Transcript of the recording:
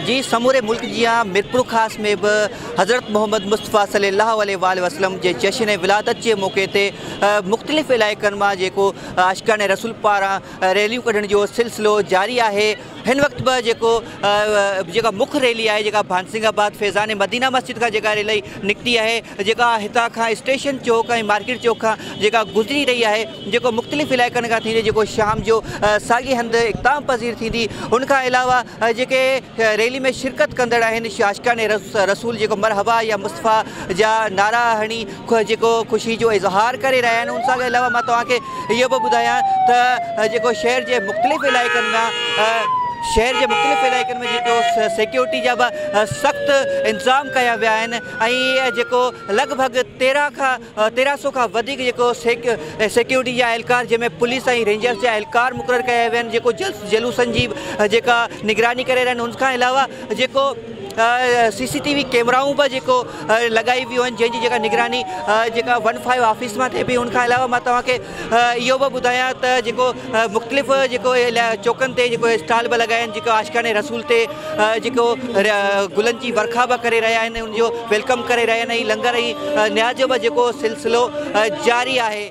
جي سموري ملڪ جيان ميرپورخاص ۾ به حضرت محمد مصطفيٰ صلي الله عليه واٰله وسلم جي جشن ولادت جي موقعي تي مختلف علائقن مان جيڪو عاشقان رسول پاران ريليون ڪڍڻ جو سلسلو جاري آهي. هن وقت به جيڪو جيڪا مک ريلي آهي جيڪا ڀانسنگ آباد فيضان مدينه مسجد کان جيڪا ريلي نڪتي آهي جيڪا هتان کان اسٽيشن چوڪ ۽ مارڪيٽ چوڪ کان جيڪا گذري رهي آهي جيڪو مختلف علائقن کان ٿيندي جيڪو شام جو ساڳي هنڌ اختتام پذير ٿيندي. ان کان علاوه جيڪي ريلي ۾ شرڪت ڪندڙ آهن عاشقان رسول جيڪو مرحبا يا مصطفيٰ جا نعرا هڻي جيڪو خوشي جو اظهار ڪري رهيا آهن. ان سان علاوه مان توهان کي اهو به ٻڌايان ته جيڪو شهر جي مختلف علائقن مان شهر جي مختلف علائقن ۾ جيڪو سيڪيورٽي جا به سخت انتظام ڪيا ويا آهن ۽ جيڪو لڳ ڀڳ 13 کان 1300 کان وڌيڪ جيڪو سيڪيورٽي جا اهلڪار جنهن ۾ پوليس ۽ رينجرز جا اهلڪار مقرر ڪيا ويا آهن جيڪو جلوسن جي جيڪا نگراني ڪري رهيا آهن. ان کان علاوه جيڪو سي سي ٽي وي ڪيمرائون به جيڪو لڳائي ويون آهن جنهن جي جيڪا نگراني جيڪا 15 آفيس مان ٿئي پئي. ان کان علاوه مان توهان کي اهو به ٻڌايان ته جيڪو مختلف جيڪو چوڪن تي جيڪو اسٽال به لڳايا آهن جيڪو عاشقان رسول تي جيڪو گلن جي ورکا به ڪري رهيا آهن ان جو welcome ڪري رهيا آهن ۽ لنگر ۽ نياز جو به جيڪو سلسلو جاري آهي.